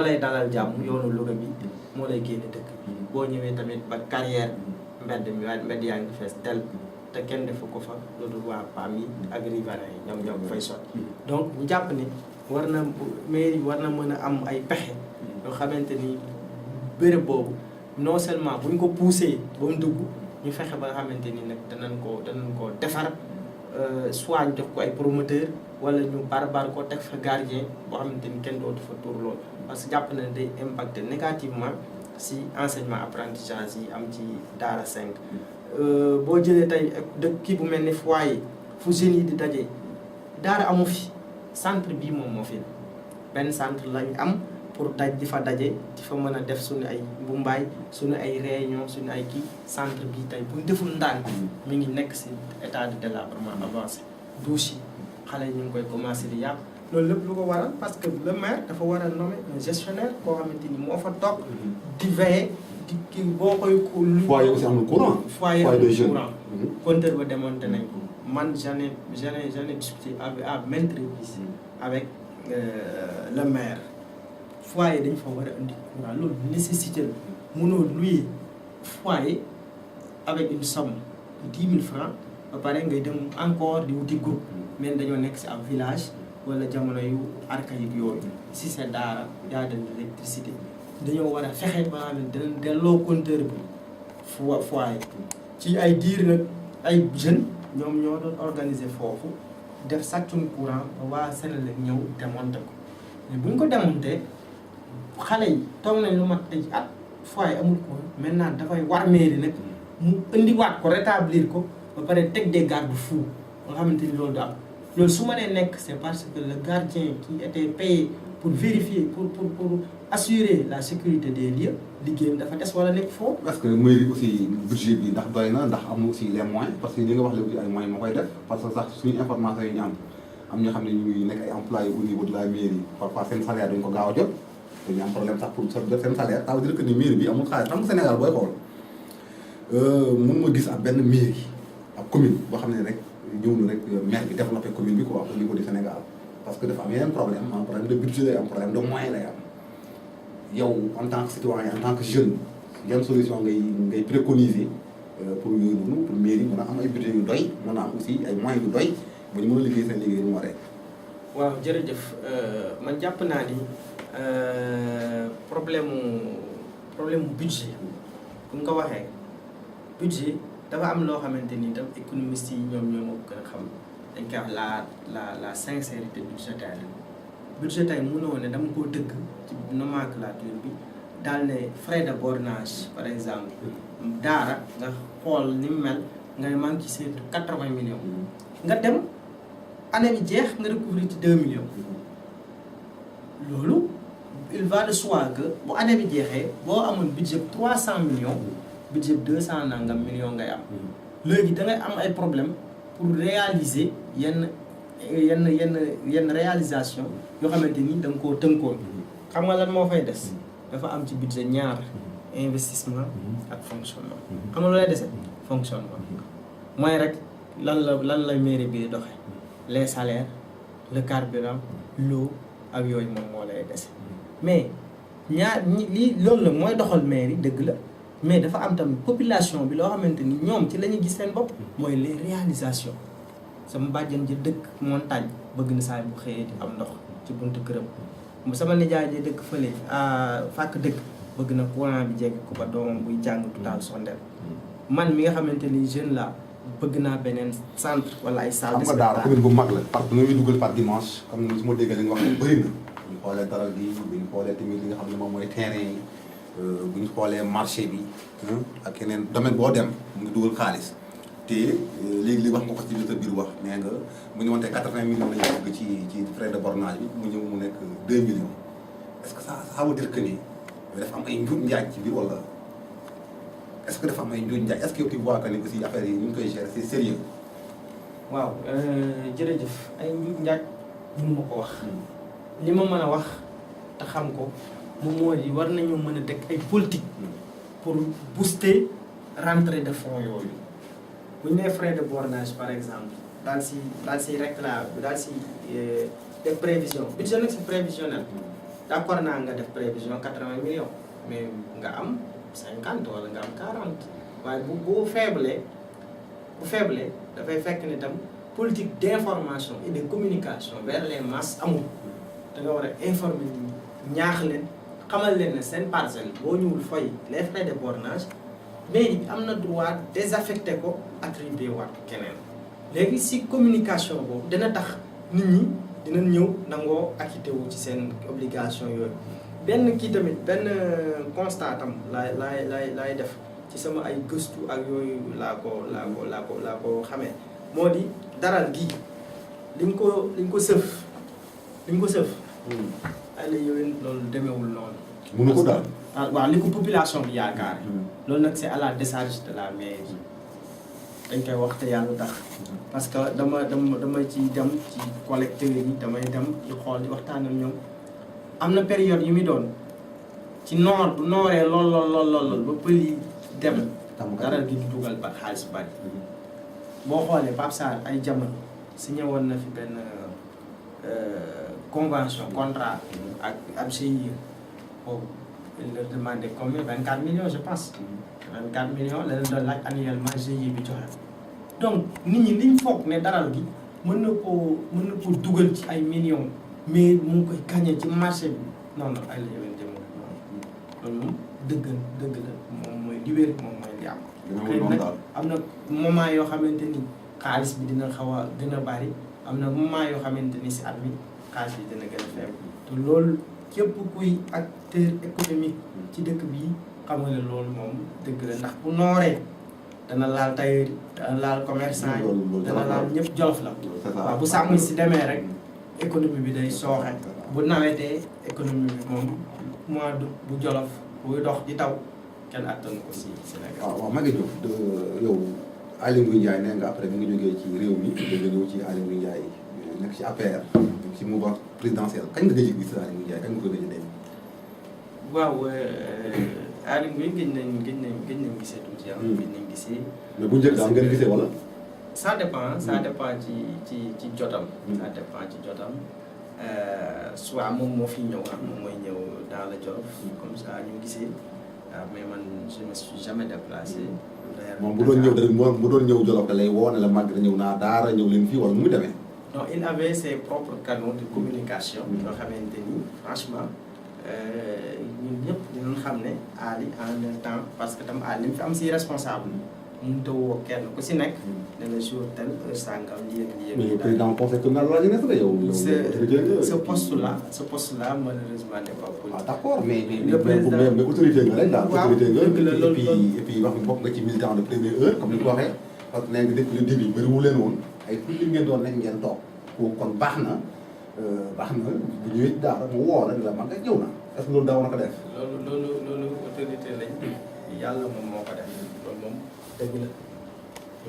lay dalal jàmm yoonu Louga bi moo lay génne dëkk boo ñëwee tamit ba carrière mbedd yaa ngi fees tel te kenn defu ko fa loolu waa PAM yi ak riverains yi ñoom fay sotti donc ñu jàpp ni war na mairie war na mën a am ay pexe yoo xamante ni béréb boobu non seulement buñ ko poussé ba mu dugg ñu fexe ba nga xamante ni nag danañ ko defar soit ñu jox ko ay promoteur wala ñu barbar ko teg fa gardien boo xamante ni kenn dootu fa tur loolu parce que jàpp na day impacter négativement si enseignement apprentissage yi am ci Dahra 5 boo jëlee tey dëkk kii bu mel ni foyer fu jeunes yi di daje Dahra amu fi centre bii moom moo fi benn centre lañ am pour di fa daje di fa mën a def suñu ay mbumbaay suñu ay réunion suñu ay kii centre bii tey buñ deful ndànk mi ngi nekk si état de délabrement avancé douche yi xale yi ñu ngi koy commencé di yàq loolu lépp lu ko waral parce que le maire dafa war a nommer un gestionnaire koo xamante ni moo fa toog di veiller di kii boo koy. foyer aussi amul courant. foyer amul courant. compteur ba démonté nañ ko man j'en ai discuté à maintes reprises avec le maire. foyer dañ fa war a indi courant loolu nécessité la mënoo louer foyer avec une somme de 10 000 francs ba pare ngay dem encore di wuti groupe mais dañoo nekk si ab village wala jamono yu archaïque yooyu si c'est Dahra yaa de l'électricité dañoo war a fexe ba nga xam ne dinañ delloo compteur bi foyer ci ay diir nag ay jeunes ñoom ñoo doon organiser foofu def sàccum courant ba waa Sénégal ñëw démonter ko mais bu ñu ko démonter xale yi toog nañ lu mat ay at foyer amul ko maintenant dafay war mairie nag mu indiwaat ko rétablir ko ba pare teg des garde-fous nga xamante ni loolu du am loolu su ma nee nekk c'est parce que le gardien qui était payé pour vérifier pour assurer la sécurité des lieux liggéeyam dafa des wala nekk foofu. parce que mairie aussi budget bi ndax doy na ndax am aussi les moyens parce que li nga wax léegi ay moyens moo koy def parce que sax suñu information yi ñu am ñoo xam ne ñu ngi nekk ay employés au niveau de la mairie parfois seen salaire duñ ko gaaw a jot dañu am problème sax pour jot seen salaire ça veut dire que ni mairie bi amul xaalis xam nga Sénégal booy xool mun ma gis ak benn mairie ak commune boo xam ne rek ñëw na rek maire bi développé commune bi quoi au niveau du Sénégal parce que dafa am yeneen problème am problème de budget lay am problème de moyen lay am yow en tant que citoyen en tant que jeune yan solution ngay préconiser pour yooyu noonu pour mairie mën a am ay budget yu doy mën a am aussi ay moyens yu doy ba ñu mën a liggéey seen liggéey mu waree. waaw jërëjëf man jàpp naa ni problème mu budget bu nga ko waxee budget dafa am loo xamante ni tam économistes yi ñoom ñoo ko gën a xam dañ koy wax la sincérité budgétaire budgétaire mënoo ne dama koo dëgg ci nomenclature bi daal ne frais de bornage par exemple Dahra nga xool ni mu mel nga ne maa ngi ci seetu 80 millions nga dem année bi jeex nga recouvrir ci 2 millions loolu il va de soi que bu année bi jeexee boo amoon budget 300 millions budget 200 nangam millions ngay am léegi da ngay am ay problème pour réaliser yenn réalisation yoo xamante ni da nga koo tënkoon xam nga lan moo fay des dafa am ci budget ñaar investissement ak fonctionnement xam nga lu lay dese fonctionnement mooy rek lan la mairie bi di doxe les salaires le carburant l'eau ak yooyu moom moo lay dese mais loolu la mooy doxal mairie dëgg la mais dafa am tamit population bi loo xamante ni ñoom ci la ñuy gis seen bopp mooy les réalisations sama bàjjen ji dëkk montagne bëgg na saa bu xëyee di am ndox ci buntu këram sama nijaay ji dëkk fële fàkk dëkk bëgg na courant bi jéggi ko ba doomam buy jàng total sondel man mi nga xamante ni jeune la bëgg naa beneen centre wala ay salle de spectacle. xam nga Dahra commune bu mag la parce que nga muy dugal par dimanche comme ni su ma déggee li nga wax ne bëri na bu ñu xoolee daral gi bu ñu xoolee tamit li nga xam ne moom mooy terrain yi bu ñu xoolee marché bi ak yeneen domaine boo dem mu ngi dugal xaalis te léegi wax nga ko ci biir wax nee nga bu ñu wantee 80 millions la ñu bëgg ci frais de bornage bi mu ñëw mu nekk 2 millions est-ce que ça veut dire que ni dafa am ay njuuj njaaj ci biir wala est-ce que dafa am ay njuuj njaaj est-ce que yow ki vois que ni aussi affaire yi ñu ngi koy gérer c'est sérieux. waaw jërëjëf ay njuuj njaaj mënu ma ko wax li ma mën a wax te xam ko moom moo di war nañoo mën a teg ay politique pour booster rentrée de fonds yooyu bu ñu nee frais de bornage par exemple daal si réclame daal si def prévision budget nag c'est prévisionnel d'accord naa nga def prévision 80 millions mais nga am 50 wala nga am 40 waaye bu faible dafay fekk ni tam politique d'information et de communication vers les masses amul da nga war a informer nit ñi ñaax leen xamal leen ne seen parcelle boo ñëwul fay les frais de bornage mairie bi am na droit désaffecté ko attribué waat keneen léegi si communication boobu dina tax nit ñi dina ñëw nangoo acquitté wu ci seen obligation yooyu benn kii tamit benn constat tam laay def ci sama ay gëstu ak yooyu laa ko xamee moo di daral gii liñ ko sëf ay la yowén loolu demeewul noonu mënu ko daal waaw li ko population bi yaakaar loolu nag c'est à la décharge de la mairie dañ koy wax te yàlla tax parce que dama ci dem ci collecteurs yi damay dem di xool di waxtaan ak ñoom am na période yu muy doon ci noor bu nooree lool ba pël yi dem dara gi di dugal ba xaalis bari boo xoolee Pape Sarr ay jamono signé woon na fi benn convention contrat ak GIE boobu il leur demandé combien 24 millions je pense 24 millions la leen doon laaj annuellement GIE bi joxe donc nit ñi liñ foog ne daral gi mën na koo dugal ci ay millions mais mu ngi koy gagné ci marché bi non ay la yowén dem loolu moom dëgg la moom mooy li wér moom mooy li am xëy nag am na moment yoo xamante ni xaalis bi dina xaw a gën a bari am na moment yoo xamante ni si at mi xaalis bi dina gën a faible te loolu képp kuy acteur économique ci dëkk bii xam nga ne loolu moom dëgg la ndax bu nooree dana laal tailleur dana laal commerçant yi dana laal ñëpp Jolof la waaw bu sàmm si demee rek économie bi day sooxe bu nawetee économie bi moom mois d'août bu Jolof buy dox di taw kenn attanu ko si Sénégal. waaw Magatte Diop yow Aly Ngouille Ndiaye nee nga après mu ngi jógee ci réew mi nga ñëw ci Aly Ngouille Ndiaye nekk ci APR ci mouvance présidentielle kañ nga gëj a gis Aly Ngouille Ndiaye kañ nga ko gëj a dégg. waaw Aly Ngouille gëj nañ gisee tuuti yàlla. gëj nañ gisee. mais bu njëkk daal ngeen gisee wala. ça dépend ci jotam. ça dépend ci jotam soit moom moo fi ñëw moom mooy ñëw dans le Jolof comme ça ñu gisee mais man je me suis jamais déplacé. moom bu doon ñëw Jolof da lay woo ne la Magatte ñëw naa Dahra ñëw leen fii wala nu muy demee. non il avait ses propres canaux de communication. yoo xamante ni franchement ñun ñëpp dinañ xam ne Aly en même temps parce que tam Aly li mu fi am si responsable. mënut a woo kenn ku si nekk. ne la jour tel heure sangam lii ak lii ak lii. mais président conseil communal la jeunesse la yow. ce poste là malheureusement n'est pas politique. ah d'accord mais autorité nga rek daal. waaw autorité nga et puis wax nga bokk nga ci militant de première heure comme ni ko waxee. parce que nee nga depuis le début bëriwu leen woon ay plus li ngeen doon nekk ngeen toog kon baax na bu ñëwee Dahra mu woo rek la Magatte ñëw na est-ce que loolu daa war a ko def. loolu autorité lañ yàlla moom moo ko def loolu moom dëgg la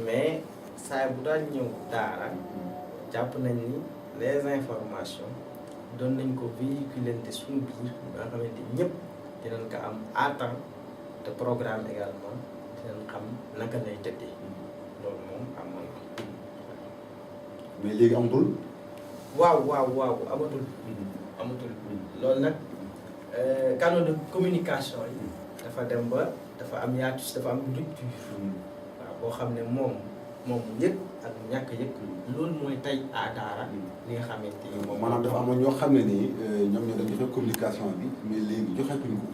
mais saa bu daan ñëw Dahra jàpp nañ ni les informations doon nañ ko véhiculer te suñu biir ba nga xamante ni ñëpp dinañ ko am à temps te programme également dinañ xam naka lay tëddee loolu moom amoon na. mais léegi amatul. waaw amatul. loolu nag canal de communication yi dafa dem ba dafa am hiatus dafa am rupture. waaw boo xam ne moom mu yëg ak ñàkk yëg loolu mooy tey à Dahra li nga xamante ni moom. maanaam dafa amoon ñoo xam ne nii ñoom ñoo doon joxe communication bi mais léegi joxetuñ ko.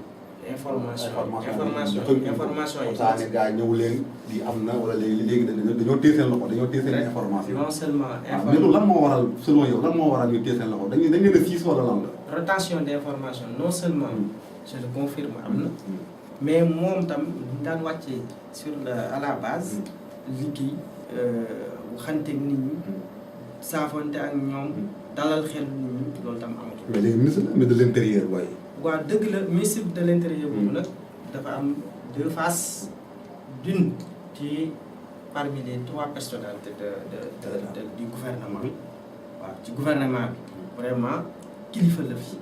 information yi saa ne gars yi ñëw leen di am na wala léegi dañoo téye seen loxo dañoo téye seen information. non seulement mais loolu lan moo waral selon yow lan moo waral ñu téye seen loxo dañ leen a siis wala lan la. rotation d'information non seulement je le confirme am na mais moom tam ñu daan wàccee sur à la base liggéey xanteeg nit ñi saafonte ak ñoom dalal xel nit ñi loolu tam amatul. mais léegi ministre de l'intérieur waaye. waaw dëgg la ministre de l'intérieur boobu nag dafa am deux faces d'une ci parmi les trois personnalités du gouvernement waaw ci gouvernement bi vraiment kilifa la fi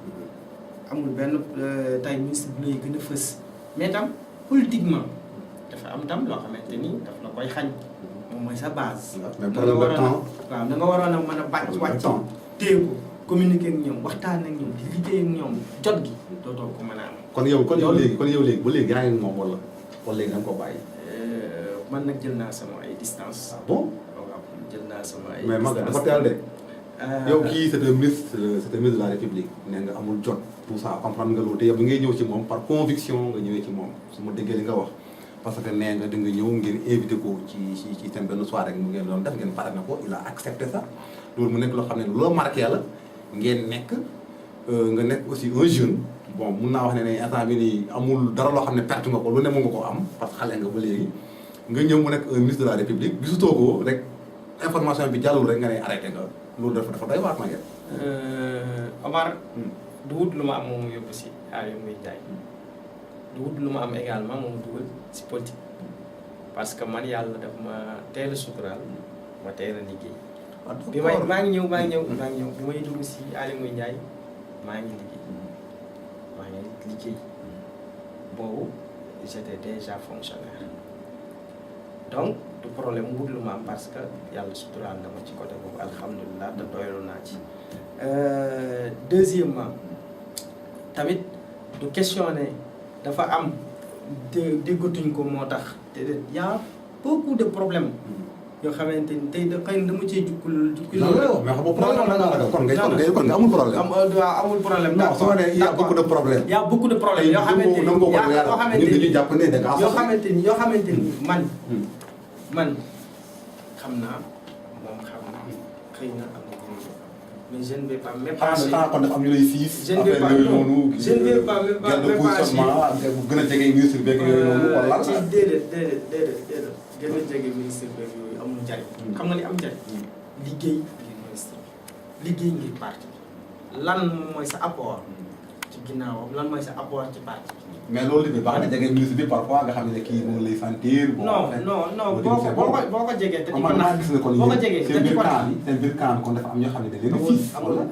amul benn tay ministre bu lay gën a fës mais tam politiquement dafa am tam loo xamante ni daf la koy xañ moom mooy sa base. mais problème de temps waaw da nga waroon a mën a wàcc téye ko communiquer ak ñoom waxtaan ak ñoom di liggéey ak ñoom jot gi dootoo ko mën a am. kon yow léegi ba léegi yaa ngi moom wala léegi da nga ko bàyyi. man nag jël naa sama ay distance. ah bon waaw jël naa sama ay. mais Magatte dafa teel de. yow kii c'est un ministre de la République nee nga amul jot tout ça comprendre nga loolu te yow bi ngay ñëw ci moom par conviction nga ñëwee ci moom su ma déggee li nga wax parce que nee nga da nga ñëw ngeen invité ko ci seen benn soirée rek mu ngeen doon def ngeen pare na ko il a accepté ça loolu mu nekk loo xam ne lu la marqué la ngeen nekk nga nekk aussi un jeune bon mun naa wax ne instant bi nii amul dara loo xam ne perte nga ko lu ne mën nga ko am parce que xale nga ba léegi nga ñëw mu nekk un ministre de la République gisutoo ko rek information bi jàllul rek nga ne arrêté nga loolu dafa doy waar Magatte. Omar. du wut lu ma am moom yóbbu si Aliou muy jaay du wut lu ma am également moom dugal si politique parce que man yàlla daf ma teel a suturaal ma teel a liggéey. bi may maa ngi ñëw bi may dugg si Aliou muy jaay maa ngi liggéey boobu j'étais déjà fonctionnaire donc du problème wut lu ma am parce que yàlla suturaal na ma ci côté boobu alhamdulilah te doylu naa ci. Deuxièmement tamit du questionner dafa am déggatuñ ko moo tax te y a beaucoup de problèmes yoo xamante ni tey xëy na dama cee jukkul non mais xam nga problème la nga ragal kon nga amul problème. amul problème. non soo nee y a beaucoup de problèmes. y a beaucoup de problèmes yoo xamante ni yoo xamante ni man xam naa moom xam naa xëy na am na mais je ne vais pas m'épasser. kon dafa am ñu lay siis. je ne vais pas gën a jege ministre beeg yooyu noonu wala. déedéet gën a jege ministre beeg yooyu amul njariñ. xam nga li am njariñ. liggéey ngir ministre bi liggéey ngir parti bi lan mooy sa apport ci ginnaawam lan mooy sa apport ci parti bi. mais loolu li baax na jege ministre bi parfois nga xam ne kii moom lay sentir. non boo ko jegee te di ko nax boo ko jegee te di ko nax seen biir camp kon dafa am ñoo xam ne da leen di fii.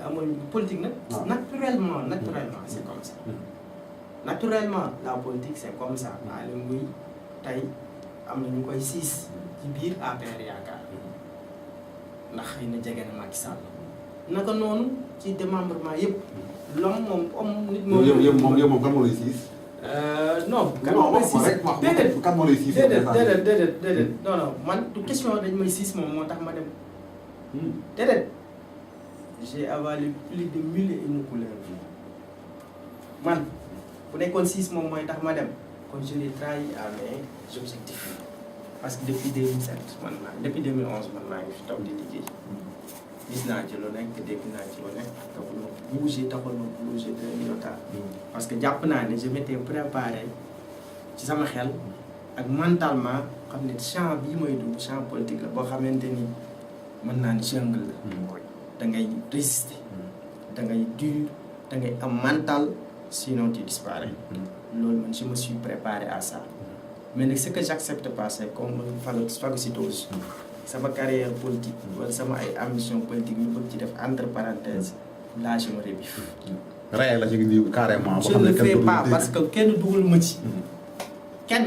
amul politique nag. naturellement c'est comme ça. naturellement la politique c'est comme ça. Aliou muy tey am na ñu koy siis ci biir APR yaakaar ndax xëy na jege na Macky Sall naka noonu ci démembrement yëpp. l'homme moom nit moom. yow moom kan moo lay siis. non kan moo may siis déedéet kan moo lay siis déedéet non man du question dañ may siis moom moo tax ma dem déedéet j'ai avalé plus de 1000 et une couleurs man bu nekkoon siis moom mooy tax ma dem kon je l'ai trahi à mes objectifs parce que depuis 2007 depuis 2011 man maa ngi fi toog di liggéey gis naa ci lu nekk dégg naa ci lu nekk taxul ma bouger de iota parce que jàpp naa ne je m'étais préparé ci sama xel ak mentalement xam ne champ bii mooy dugg champ politique la boo xamante ni mën naa ni jungle la da ngay résister da ngay dur da ngay am mental sinon tu disparais loolu man je me suis préparé à ça mais nag ce que j'accepte pas c'est comme phagocytose sama carrière politique wala sama ay ambition politique ñu bëgg ci def entre parenthèses là je me rebiffe. réel la ci ngi carrément. je ne le fais pas parce que kenn dugal ma ci. kenn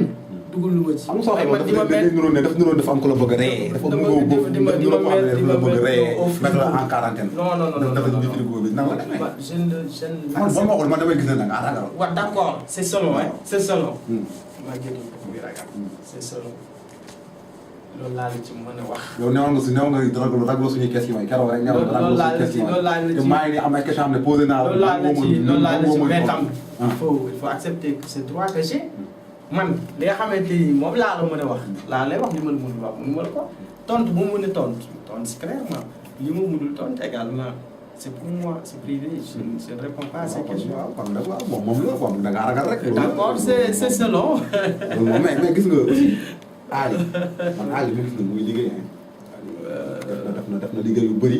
dugal ma ci. am soo xam ne dafa am ku la bëgg a rey. dafa bëgg a rey mettre la en quarantaine. non dafa ñu frigo bi nan la demee. je ne man damay gis ne nag ah ragal. waaw d'accord c'est selon c'est selon. maa ngi bi ragal c'est selon. loolu laa la ci mën a wax. yow newoon nga ragal suñuy question yi keroog rek. loolu laa la ci loolu laa la ci te maa ngi am ay question am ne posé naa la. loolu laa la ci mais tam il faut accepter que c'est droit que j'ai man li nga xamante ni moom laa la mën a wax laa lay wax li ma la mënul wax mënu ma la ko tontu bu mu mën a tontu si clairement li ma mënul tontu également c'est pour moi c'est privé je ne réponds pas à ces questions. waaw kon nag waaw moom la quoi da ngaa ragal rek. d'accord c'est selon. mais gis nga aussi. Ali mi gis na muy liggéey def na liggéey yu bëri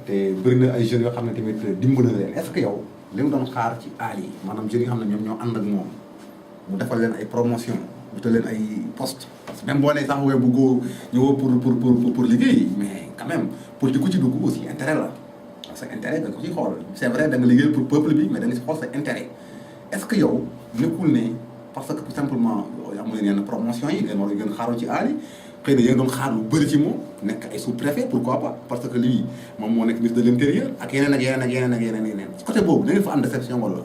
te bëri na ay jeunes yoo xam ne tamit dimbali na leen est-ce que yow li nga doon xaar ci Ali maanaam jeunes yi nga xam ne ñoom ñoo ànd ak moom mu defal leen ay promotion wutal leen ay poste parce que même boo nee sax wee bëggoo ñëwoo pour liggéey mais quand même politique ku ci dugg aussi intérêt la parce que intérêt da nga ko ciy xool c'est vrai da nga liggéey pour peuple bi mais da nga si xool sa intérêt est-ce que yow nekkul ne parce que tout simplement amu leen yenn promotion yi ngeen war a gën xaaroon ci Ali xëy na yéen doon xaar lu bëri ci moom nekk ay sous-préfet pourquoi pas parce que lii moom moo nekk ministre de l'intérieur ak yeneen ak yeneen ak yeneen ak yeneen ak yeneen ci côté boobu da ngeen fa am déception wala.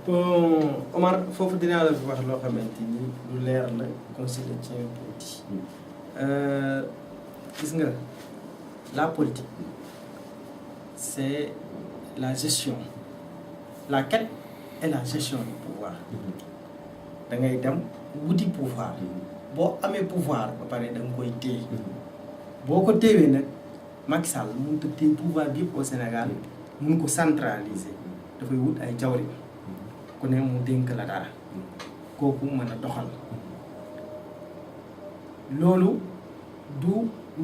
bon Omar foofu dinaa la fi wax loo xamante ni lu leer la qu'on se le tient pour dit gis nga la politique c'est la gestion la quête et la gestion du pouvoir da ngay dem wuti pouvoir boo amee pouvoir ba pare da nga koy téye boo ko téewee nag Macky Sall mënut a téye pouvoir bi yëpp au Sénégal mun ko centraliser dafay wut ay jawri ku ne mu dénk la dara kooku mën a doxal loolu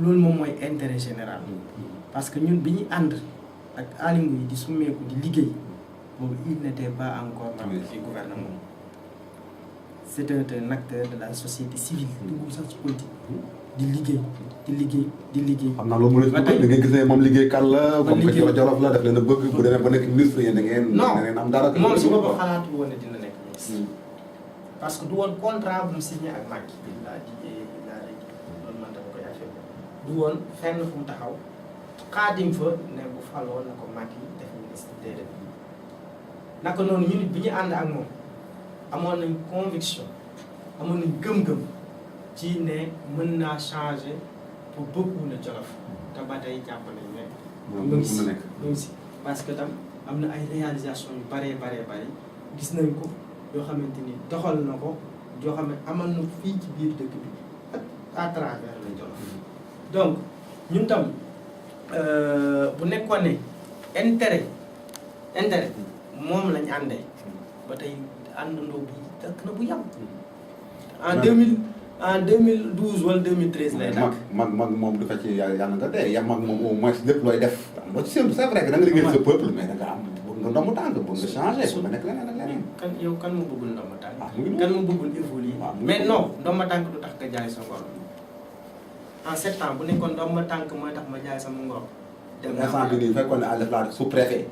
loolu moom mooy intérêt général parce que ñun bi ñu ànd ak alimu yi di summeeku di liggéey boobu il n'était pas encore membre du gouvernement c'est un acteur de la société civile dugg sax ci politique di liggéey di liggéey di liggéey. xam naa loolu mën na da ngeen gis ne moom liggéeykat la comme que Jolof la daf leen a bëgg bu demee ba nekk ministre yéen da ngeen am dara moom si boppam xalaatul woon ne dina nekk ministre parce que du woon contrat bu mu signé ak Macky laa jigée laa rek loolu man dama koy affaire du woon fenn fu mu taxaw xaadim fa ne bu faloo na ko Macky def ministre déedéet naka noonu ñu nit bi ñu ànd ak moom amoon nañ conviction amoon nañ gëm-gëm ci ne mën naa changer pour beaucoup le Jolof te ba tey jàpp nañ ne mu ngi si parce que tam am na ay réalisation yu bare gis nañ ko yoo xamante ni doxal na ko yoo xam ne amal na fii ci biir dëkk bi ak à travers le Jolof donc ñun tam bu nekkoon ne intérêt moom lañ àndee ba tey àndandoo bi dakk na bu yàgg en 2012 wala 2013 lay dakk mag moom du fekk yàlla nga dee ya mag moom au moins lépp looy def boo ci séntu c'est vrai que da nga liggéey sa peuple mais da nga am bëgg nga ndomb tànk bëgg nga changé bëgg nga nekk leneen ak leneen kan mu bëggul ndomb tànk kan mu bëggul évoluer mais non ndomb tànk du tax nga jaay sa ngor en 7 ans bu nekkoon ndomb tànk mooy tax ma jaay sama ngor dem instant bi nii fekkoon ne à def la sous-préfet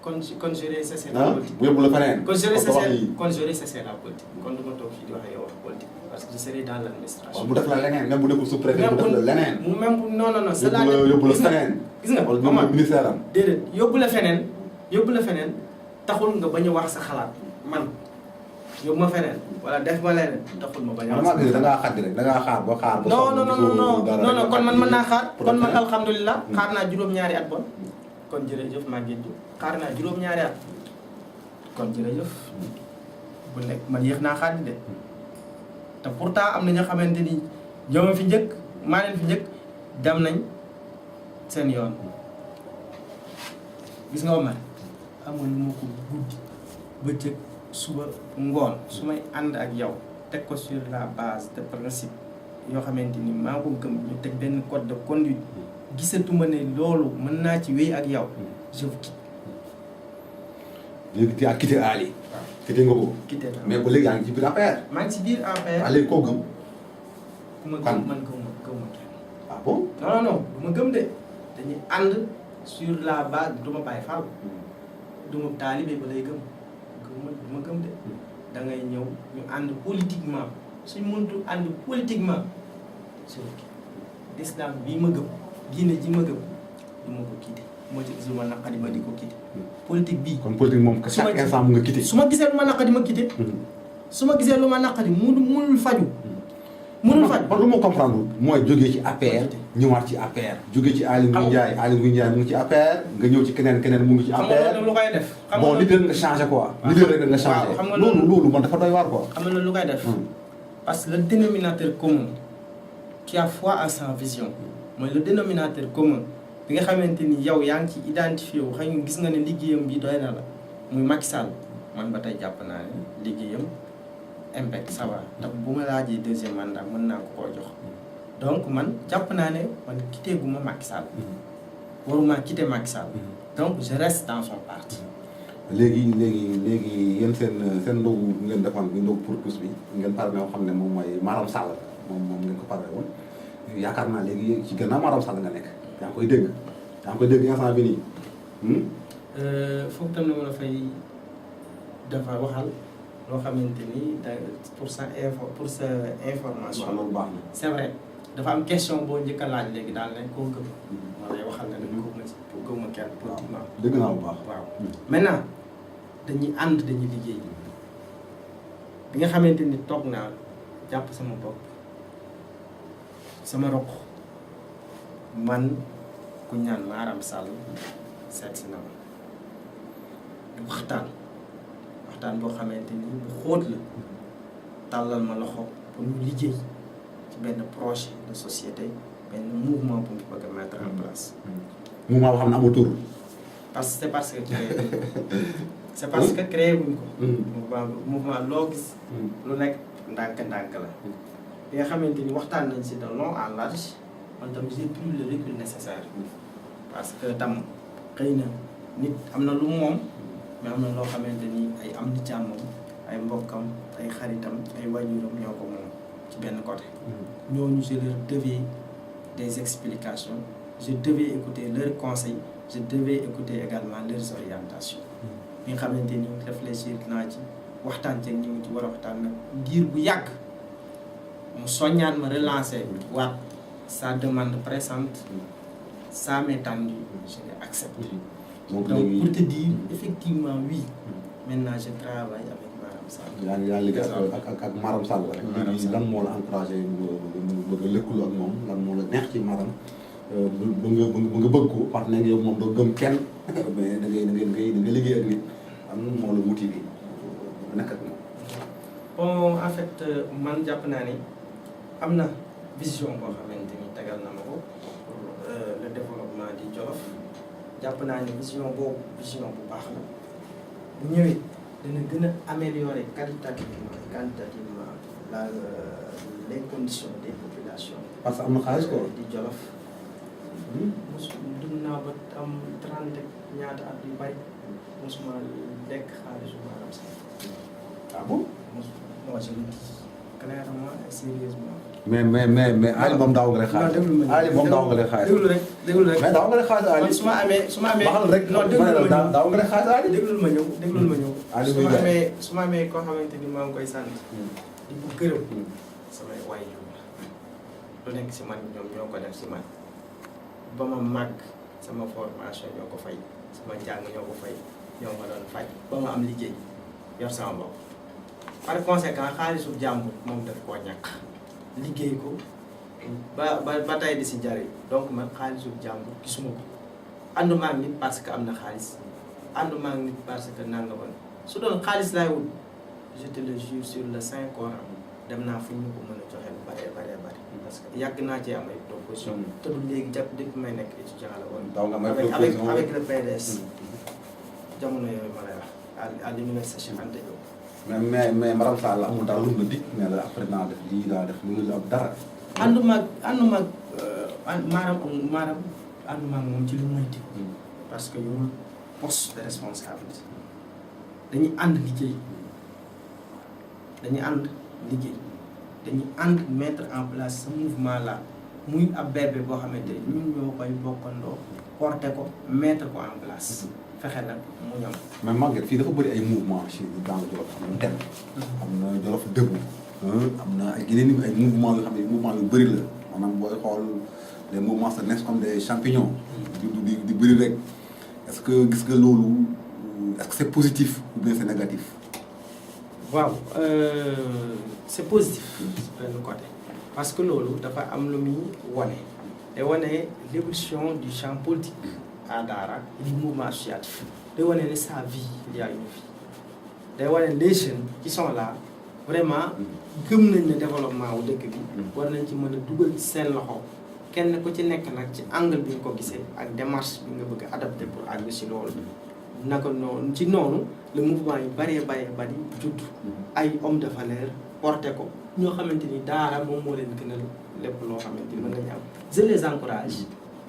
kon j'aurais cessé la politique bu yóbbu la feneen kon j'aurais cessé la politique kon du ma toog fii di wax yow wax politique parce que je serai dans l'administration bu def la leneen même bu nekkul sous-préfet bu def la leneen même non yóbbu la feneen gis nga wala ministère am déedéet yóbbu la feneen taxul nga bañ a wax sa xalaat man yóbbu ma feneen wala def ma leneen taxul ma bañ a wax da ngaa xaar rek da ngaa xaar ba non kon man mën naa xaar kon man alhamdulilah xaar naa juróom-ñaari at bon kon jërëjëf Magatte xaar naa juróom-ñaari at kon jërëjëf bu nekk man yéex naa xaar de te pourtant am na ñoo xamante ni ñoo ma fi njëkk maa leen fi njëkk dem nañ seen yoon gis nga Omar amul lu ma ko guddi bëccëg suba ngoon su may ànd ak yow teg ko sur la base de principe yoo xamante ni maa ko gëm ñu teg benn code de conduite gisatuma ne loolu mën naa ci wéy ak yow je vous quitte. léegi tu as quitté Ali. waaw quitté nga ko. quitté naa mais ba léegi yaa ngi ci biir APR. maa ngi ci biir APR. waaw léegi koo gëm. ku ma gëm man gëw ma kenn. ah bon. non du ma gëm de dañuy ànd sur la base du ma bàyyi fal. du ma taalibe ba lay gëm du ma gëm de. da ngay ñëw ñu ànd politiquement suñ mëntu ànd politiquement sur l'islam bii ma gëm. diine ji ma gëm du ma ko quitté moo ci gis lu ma naqadi ma di ko quitté politique bii. kon politique moom chaque instant mu nga quitté. su ma gisee lu ma naqadi ma quitté. su ma gisee lu ma naqadi munul faju. munul faju man lu ma comprendre mooy jógee ci APR ñëwaat ci APR. jógee ci Aly Ngouille Ndiaye mu ngi ci APR nga ñëw ci keneen mu ngi ci APR. xam nga lu koy def. bon leader nga changé quoi. leader rek nga changé. xam nga loolu man dafa doy waar quoi. xam nga lu koy def. parce que le dénominateur commun qui a foi à sa vision. mooy le dénominateur commun bi nga xamante ni yow yaa ngi ci identifié wu xëy nga gis nga ne liggéeyam bi doy na la muy Macky Sall man ba tey jàpp naa ne liggéeyam impact ça va ndax bu ma laajee deuxième mandat mën naa ko koo jox donc man jàpp naa ne man quitté gu ma Macky Sall waruma quitté Macky Sall donc je reste dans son parti. léegi yéen seen ndogu ngeen defoon bi ndogu pour tous bi ngeen pare yoo xam ne moom mooy Maram Sall moom ngeen ko pare woon. yaakaar naa léegi ci gannaaw Maram Sall nga nekk yaa ngi koy dégg instant bi nii. foofu tam na mën a fay dafa waxal loo xamante ni pour sa information. loolu baax na. c'est vrai dafa am question boo njëkk a laaj léegi daal ne koo gëm. wala waxal na ne gëw ma kenn politiquement. dëgg naa bu baax. waaw maintenant dañuy ànd dañuy liggéey bi nga xamante ni toog naa jàpp sama bopp sama roq man ku ñaan Maram Sall seet si na ma waxtaan boo xamante ni bu xóot la tàllal ma loxo pour ñu liggéey ci benn projet de société benn mouvement bu ñu bëgg a mettre en place. mouvement boo xam ne amul tur. c'est parce que créé wuñ ko. mouvement loo gis. lu nekk ndànk-ndànk la. bi nga xamante ni waxtaan nañ si de long en large man tam j'ai pris le recul nécessaire parce que tam xëy na nit am na lu moom mais am na loo xamante ni ay am di jàmmam ay mbokkam ay xaritam ay wajuram ñoo ko moom ci benn côté. ñooñu je leur devais des explications je devais écouter leurs conseils je devais écouter également leurs orientations. bi nga xamante ni réfléchir naa ci waxtaan ceeg ñu ngi ci war a waxtaan nag diir bu yàgg mu soññaan ma relancer waat sa demande pressante ça m'est tendu je l'ai accepté. Donc pour te dire effectivement oui maintenant je travaille avec Maram Sall. yaa ngi liggéey ak Maram Sall rek. léegi lan moo la encouragé bëgg a lëkkaloo ak moom lan moo la neex ci Maram ba nga bëgg ko parce que yow moom doo gëm kenn mais da ngay liggéey ak nit am na moo la motivé nekk ak moom. bon en fait man jàpp naa ni am na vision boo xamante ni tegal na ma ko pour le développement du Jolof jàpp naa ni vision boobu vision bu baax la bu ñëwee dana gën a améliorer qualitativement les conditions des populations. parce que am na xaalis quoi di Jolof. dund naa ba am 30 ñaata at yu bari mosuma lekk xaalisu Maram Sall. ah bon. moi je le dis clairement et sérieusement. mais Ali moom daaw nga lay xaalis. Ali moom daaw nga lay xaalis. déglu rek mais daaw nga lay xaalis Ali. su ma amee baxal rek non déglu ma ñëw daaw nga lay xaalis Ali. déglul ma ñëw. Ali su ma amee koo xamante ni maa ngi koy sant. di ko gërëm. samay waajur la lu nekk si man ñoom ñoo ko def si man ba ma màgg sama formation ñoo ko fay sama njàng ñoo ko fay ñoo ma doon fay ba ma am liggéey yor sama bopp. par conséquent xaalisu jàmbur moom daf koo ñàkk liggéey ko ba tey di si jariñ donc man xaalisu jàmbur gisuma ko ànduma ak nit parce que am na xaalis ànduma ak nit parce que nangamoon su doon xaalis laay wut je te le jure sur le Saint Coran dem naa fu ñu ko mën a joxe lu bari parce que yàgg naa cee am ay proposition te du léegi jàpp depuis may nekk étudiant la woon avec le PDS jamono yooyu ma lay wax à l'université Cheikh Anta Diop. mais Maram Sall amul dara lu mu la dig ne la après naa def lii daa def lu la dara. ànduma ak Maram ànduma ak moom ci lu muy dig parce que yorul poste de responsabilité dañuy ànd liggéey dañuy ànd mettre en place ce mouvement là muy ab bébé boo xamante ñun ñoo koy bokkandoo porter ko mettre ko en place fexe nag mu ñam. mais Magatte fii dafa bëri ay mouvement ci dans le Jolof am na tem am na Jolof dëggu am na ay yeneen ay mouvement yoo xam ne mouvement yu bëri la maanaam booy xool les mouvements se naissent comme des champignons di bëri rek est-ce que gis nga loolu est-ce que c'est positif ou bien c'est négatif? waaw c'est positif benn côté parce que loolu dafa am lu muy wane day wane l'évolution du champ politique à Dahra du mouvement associatif day wane ne sa vie il y a une vie day wane les jeunes qui sont là vraiment gëm nañ ne développement wu dëkk bi war nañ ci mën a dugal ci seen loxo kenn ku ci nekk nag ci angle bi nga ko gisee ak démarche bi nga bëgg a adapté pour àgg si loolu naka noonu ci noonu le mouvement yu bari judd ay homme de valeur porté ko ñoo xamante ni Dahra moom moo leen gënal lépp loo xamante ni mën nañu am je les encourage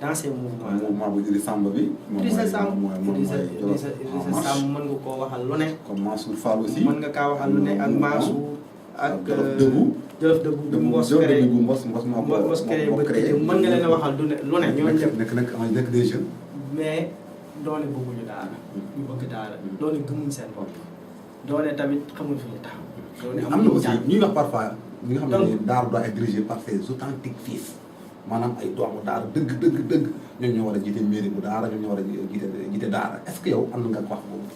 dans ces mouvements là. mouvement bu Idrissa Samb bi. Idrissa Samb mën nga koo waxal lu ne. comme Mansour Fall aussi. mën nga kaa waxal lu ne ak Mansour ak Jolof dëggu Mbos créé mën nga leen a waxal lu ne ñooñu def nekk des jeunes. mais doone bëgguñu Dahra ñu bëgg Dahra doone gëmuñ seen bopp doone tamit xamul fi ñu taxaw. doone am na aussi ñuy wax parfois ñi nga xam ne daara doit être dirigé par ses authentiques fils maanaam ay doomu daara dëgg ñoom ñoo war a jiite mairie bu daara ñoom ñoo war a jiite daara est-ce que yow am na nga wax boobu.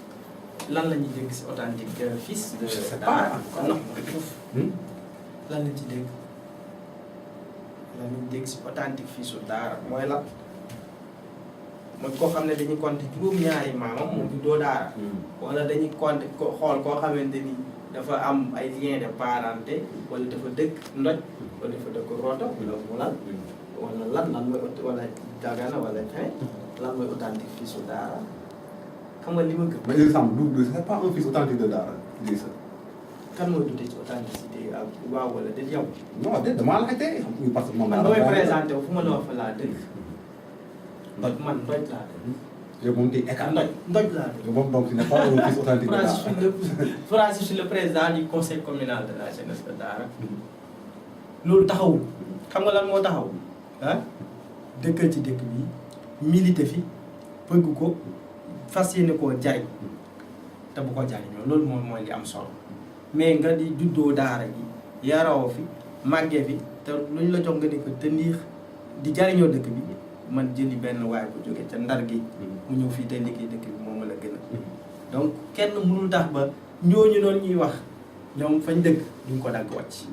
lan la ñuy dégg si authentique fils de je sais daara pas non lan lañ ci dégg lan lañ dégg si authentique fils su daara mooy la mooy koo xam ne dañuy compter juróom-ñaari maamam moom fi doo daara wala dañuy compter xool koo xamante ni dafa am ay lien de parenté wala dafa dëkk ndoj wala dafa dëkk roota wala mulal wala lan mooy wala dagana wala feneen lan mooy authentique fils su daara xam nga li ma gëm. mais exemple du c'est pas un fils authentique de daara lii sax. kan mooy dute ci authenticité ak waaw wala déet yow. non déet damaa laajte parce que moom man damay présenté wu fu ma la wax fa laa dëkk. ndoj man ndoj laa dëkk. yow moom tey écart ndoj laa dëkk. yow moom donc tu n'es pas un fils authentique de daara. je suis le président du Conseil communal de la Jeunesse de Dahra. loolu taxawul xam nga lan moo taxaw ah dëkkal ci dëkk bi milité fi bëgg ko fas yéene koo jariñ te bu ko jariñoo loolu moom mooy li am solo mais nga di juddoo daara gi yaroo fi màggee fi te luñ la jox nga di ko te ndiix di jariñoo dëkk bi man jëli benn waay bu jóge ca ndar gi mu ñëw fii tey liggéey dëkk bi moom la gën a donc kenn mënul tax ba ñooñu noonu ñuy wax ñoom fañ dëkk duñ ko dagg wàcc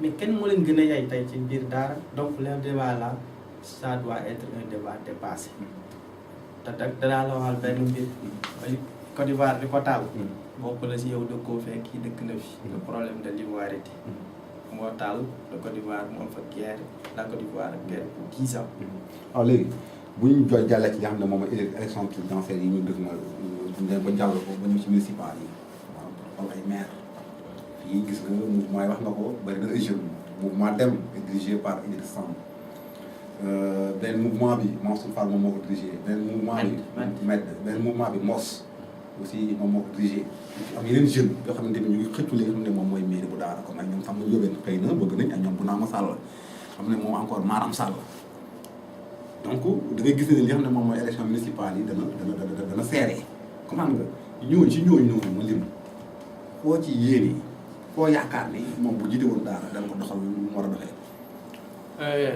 mais kenn moo leen gën a yay tey ci biir daara donc le débat là ça doit être un débat dépassé te danaa la waxal benn mbir Côte d'Ivoire di ko taal bokk la si yow dëkkoo fekk kii dëkk na fi le problème de l'ivoirité moo taal de Côte d'Ivoire moo fa guerre la Côte d'Ivoire guerre pour 10 ans. waaw léegi bu ñu jàllee ci li nga xam ne moom mooy élection présidentielle yi ñu def na ba jàll ko ba ñëw ci municipal yi waaw ay maire fii gis nga mouvement yi wax nga ko bëri na ay jeunes mouvement dem est dirigé par Idriss Samb benn mouvement bi Mansour Fall moom moo ko dirigé benn mouvement bi benn mouvement bi Mos aussi moom moo ko dirigé am yeneen jeunes yoo xamante ni ñu ngi xëccu li nga xam ne moom mooy mairie bu Daara comme ay ñoom Samba Ndiobène xëy na bëgg nañ ak ñoom bu naama Sall xam ne moom encore Maram Sall donc da ngay gis ne li nga xam ne moom mooy élection municipale yi dana serré comprendre nga ñooñu ci ñooñu noonu ma lim koo ci yéene koo yaakaar ni moom bu jiite woon Daara dana ko doxal mu war a doxee.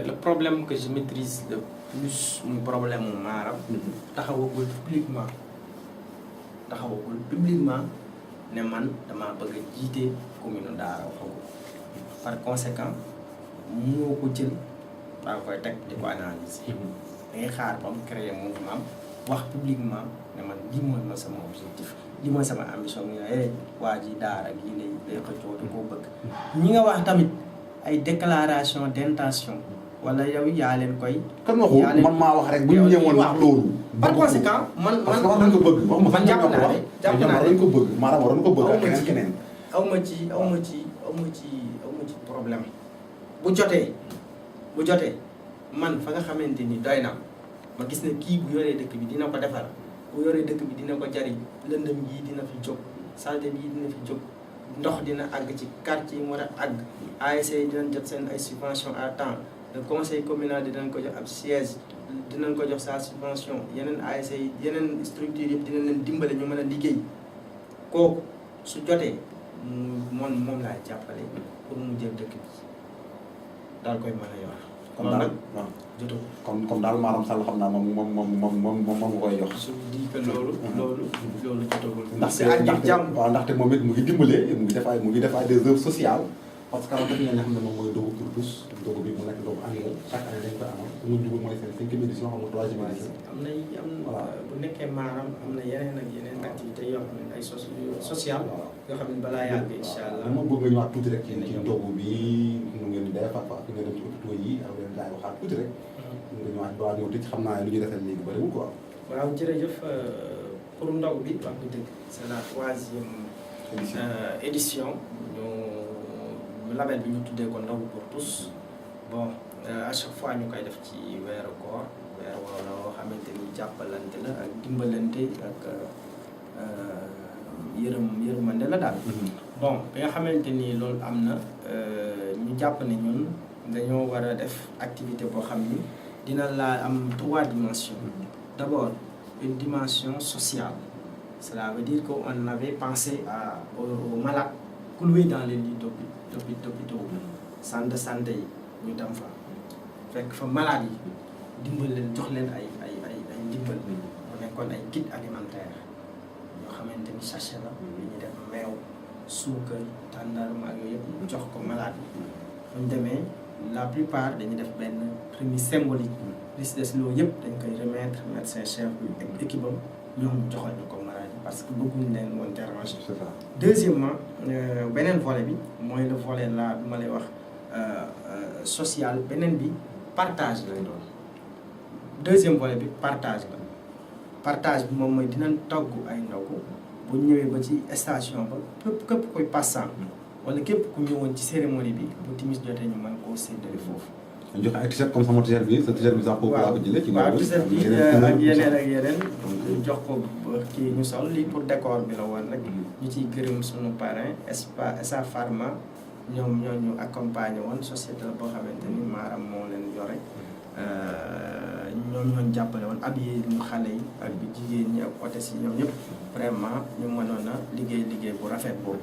Le problème que je maîtrise le plus muy problème mu Maram. taxawagul publiquement ne man damaa bëgg a jiite commune Dahra waxagul par conséquent moo ko jël daa koy teg di ko analyser. dangay xaar ba mu créer mouvement wax publiquement ne man lii mooy ma sama objectif lii mooy sama ambition ñu ne waa ji Dahra gii lay xëccoo da koo bëgg. ñi nga wax tamit ay déclaration d'intention wala yow yaa leen koy. kan waxu man maa wax rek bu ñu ñëwoon wax loolu. par conséquent man parce que wax nañ ko bëgg. man jàpp naa ne jàpp naa ne dañ ko bëgg maanaam waroon ko bëgg ak keneen. aw ma ci problème bu jotee man fa nga xamante ni doy na ma gis ne kii bu yoree dëkk bi dina ko defar bu yoree dëkk bi dina ko jariñ lëndëm yi dina fi jóg salte yi dina fi jóg ndox dina àgg ci quartier yi mu war a àgg ASC yi dinañ jot seen ay subvention à temps le conseil communal dinañ ko jox ab siège dinañ ko jox sa subvention yeneen ASC yi yeneen structure yëpp dinañ leen dimbale ñu mën a liggéey kooku su jotee moom laay jàppale pour mu jël dëkk bi daal koy mën a yor. kon daal waaw jotoo comme daal Maram Sall xam naa moom nga koy jox. su di que loolu jotagul. ndaxte moom it mu ngi dimbale mu ngi def ay des œuvres sociales parce que daf nga xam ne moom mooy dogu pour tous dogu bi mu nekk dogu annuel chaque année dañ koy amal su ma jubul mooy seen 5e édition xam nga 3e édition. bu nekkee Maram am na yeneen ak yeneen activités yoo xam ne ay social yoo xam ne balaa yàgg incha allah. dama bëgg nga ñëwaat tuuti rek ci dogu bi nu ngeen di def ak fi nga dem ci hôpitaux yi ak leen gars yi waxaat tuuti rek. nga ñëwaat ba ñëw ci xam naa lu ñuy defal léegi bëriwul quoi. waaw jërëjëf pour ndaw bi wax dëgg c'est la 3e édition ñu label bi ñu tuddee ko ndaw pour tous bon à chaque fois ñu koy def ci weeru koor weer wala loo xamante ni jàppalante la ak dimbalante ak yërmande la daal. bon bi nga xamante ni loolu am na ñu jàpp ne ñun dañoo war a def activité boo xam ni dina laa am 3 dimensions. d'abord une dimension sociale Cela veut dire qu'on avait pensé aux malades cloués dans les lits d'hôpitaux centre de santé yi ñu dem fa fekk fa malade yi dimbal leen jox leen ay dimbal mu nekkoon ay kit alimentaire yoo xamante ni sachet la li ñuy def meew suukar tàndarma ak yooyu yëpp jox ko malade yi bu ñu demee la plupart dañuy def benn remise symbolique li si des loolu yëpp dañ koy remettre médecin chef bi ak équipe am ñoom joxal ñu ko malade yi parce que bëgguñ leen woon déranger. Deuxièmement beneen volet bi mooy le volet là bi ma lay wax social beneen bi partage lay doon deuxième volet bi partage la partage bi moom mooy dinañ togg ay ndogu bu ñëwee ba ci station ba képp koy passant wala képp ku ñëwoon ci cérémonie bi bu timis jotee ñu mën koo séddale foofu. ñu joxe ay t-shirt comme sama t-shirt bi sa t-shirt bi sax foofu laa ko jëlee. ci waaw t-shirt bi ak yeneen ñu jox ko kii ñu sol lii pour décor bi la woon rek. ñu ciy gërëm sunu parrain Esa Pharma ñoom ñoo ñu accompagné woon société la boo xamante ni maaram moo leen yore ñoom ñoo jàppale woon habillé ñu xale yi ak bi jigéen ñi ak hôtesse yi ñoom ñëpp vraiment ñu mënoon a liggéey bu rafet boobu.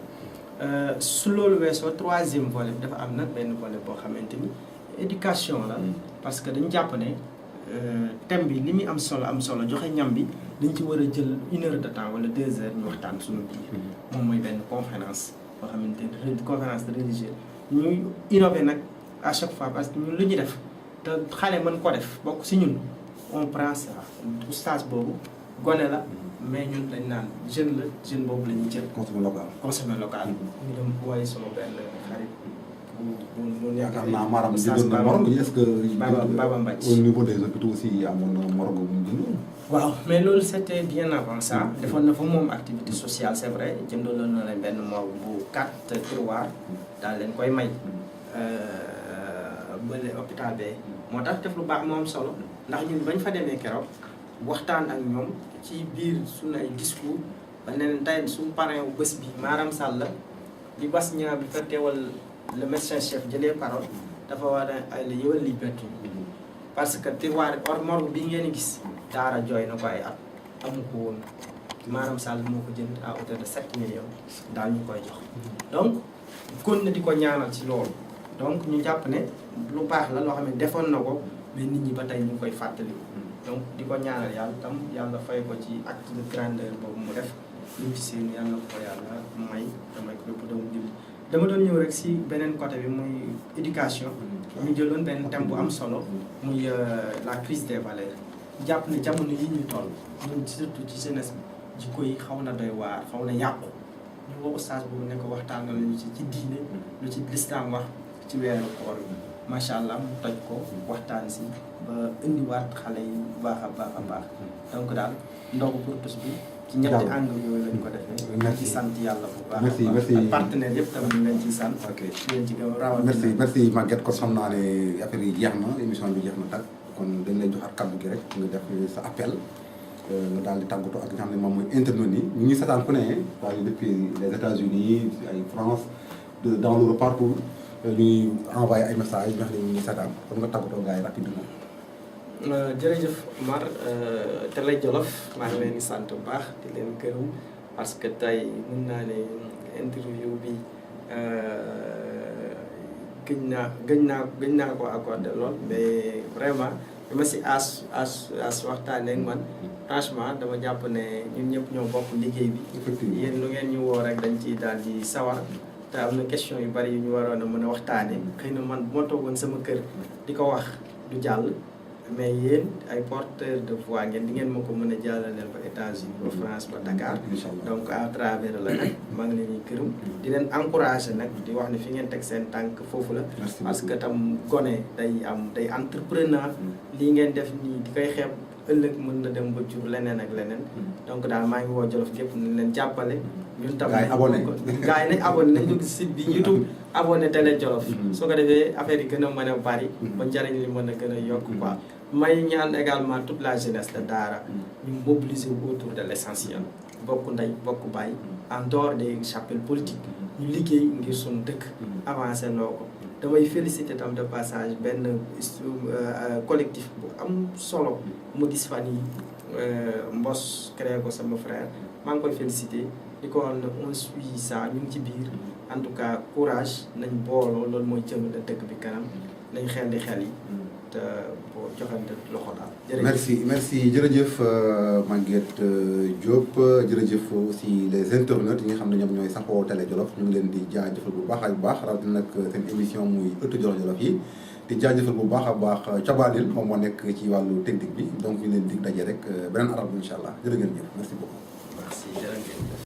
su loolu weesoo troisième volet bi dafa am nag benn volet boo xamante ni éducation la parce que dañu jàpp ne thème bi li muy am solo joxe ñam bi dañ ci war a jël 1 heure de temps wala 2 heures ñu waxtaan suñu biir moom mooy benn conférence boo xamante ni conférence religieuse ñuy innover nag à chaque fois parce que ñun lu ñu def te xale mën ko def bokk si ñun on prend ça oustaz boobu gone la mais ñun dañ naan jeune boobu la ñuy jël. consommer local. ñu dem wooye sama benn xarit bu yaakaar naa maanaam jëndoon na morgue est-ce que. Baba Mbacc au niveau des hôpitaux aussi amoon na morgue bu mu jëndoon. waaw mais loolu c'était bien avant ça. defoon na fa moom activité sociale c'est vrai jëndaloon na leen benn morgue bu 4 tiroirs daal leen koy may. bële hôpital bee moo tax def lu baax moo am solo ndax ñun bañ fa demee keroog waxtaan ak ñoom ci biir suñu ay discours ba ne leen tey suñu parrain wu bés bi Maram Sall la bi bas ñaa bi fa teewal le médecin chef jëlee parole dafa war a ay la yëwal liberté parce que tiroir morgue bi ngeen gis daara jooy na ko ay at amu ko woon Maram Sall moo ko jënd à hauteur de 7 millions daal ñu koy jox donc kon na di ko ñaanal ci loolu donc ñu jàpp ne lu baax la loo xam ne defoon na ko mais nit ñi ba tey ñu ngi koy fàttali donc di ko ñaanal yàlla tam yàlla fay ko ci acte de grandeur boobu mu def lu ci seen yàlla ko yàlla may damay ko bépp doomu julli dama doon ñëw rek si beneen côté bi muy éducation ñu jëloon benn thème bu am solo muy la crise des valeurs jàpp ne jamono yi ñu toll ñun surtout ci jeunesse bi jikko yi xaw na doy waar xaw na yàqu ñu woo oustaz boobu ne ko waxtaanal ñu ci diine lu ci lislaam wax ci weeru koor bi macha allah mu toj ko waxtaan si ba indiwaat xale yi bu baax a baax donc daal ndogu pour tous bi ci ñetti angle yooyu lañ ko defee. merci ci sant yàlla bu baax. merci ak partenaires yëpp tamit ñu leen ciy sant. ok ñu leen ci gëm rawatina. merci Magatte kon xam naa ne affaire yi jeex na émission bi jeex na tàkk kon dañ lay joxaat kàddu gi rek nga def sa appel nga daal di tàggatoo ak nga xam ne moom mooy internet yi ñu ngi seetaan ku ne waaye depuis les États-Unis ay France dans le partout. ñuy envoyé ay messages yoo xam ne ñu ngi seetaan comme nga tàggatoo gars yi rapidement. jërëjëf Omar Télé Jolof maa ngi leen di sant bu baax di leen gërëm parce que tey mën naa ne interview bi gëj naa ko accordé lool mais vraiment dama si as waxtaanee ak man franchement dama jàpp ne ñun ñëpp ñoo bokk liggéey bi. effectivement yéen lu ngeen ñu woo rek dañ ciy daal di sawar. te am na question yu bari yu ñu waroon a mën a waxtaanee xëy na man bu ma toogoon sama kër di ko wax du jàll mais yéen ay porteurs de voix ngeen di ngeen ma ko mën a jàllaleel ba États-Unis ba France ba Dakar donc à travers la nag maa ngi leen di gërëm di leen encourager nag di wax ne fi ngeen teg seen tànk foofu la parce que tam gone day entrepreneur lii ngeen def nii di koy xeeb ëllëg mën na dem ba jur leneen ak leneen donc daal maa ngi woo Jolof gépp nañ leen jàppale ñun tam gars yi nañ abonné nañ dugg si site bi YouTube abonné Télé Jolof soo ko defee affaire yi gën a mën a bari ba njariñ li mën a gën a yokk quoi may ñaan également toute la jeunesse de Dahra ñu mobiliser autour de l'essentiel bokk ndey bokk bàyyi en dehors des chapelles politiques ñu liggéey ngir suñu dëkk avancé noo ko damay féliciter tam de passage benn collectif bu am solo mu gis fan yi Mbos créé ko sama frère maa ngi koy félicité di ko wax ne on suit ça ñu ngi ci biir en tout cas courage nañ booloo loolu mooy jëmale dëkk bi kanam nañ xel di xel yi te boo joxante loxo daal. merci jërëjëf Magatte Diop jërëjëf aussi les internautes yi nga xam ne ñoom ñooy saxoo télé Jolof ñu ngi leen di jaajëfal bu baax ak baax rawatina nag seen émission muy ëttu Jolof yi di jaajëfal bu baax a baax Cabalil moom moo nekk ci wàllu technique bi donc ñu leen di daje rek beneen arab incha allah jërë ngeen jëf merci beaucoup. merci jërë ngeen jëf.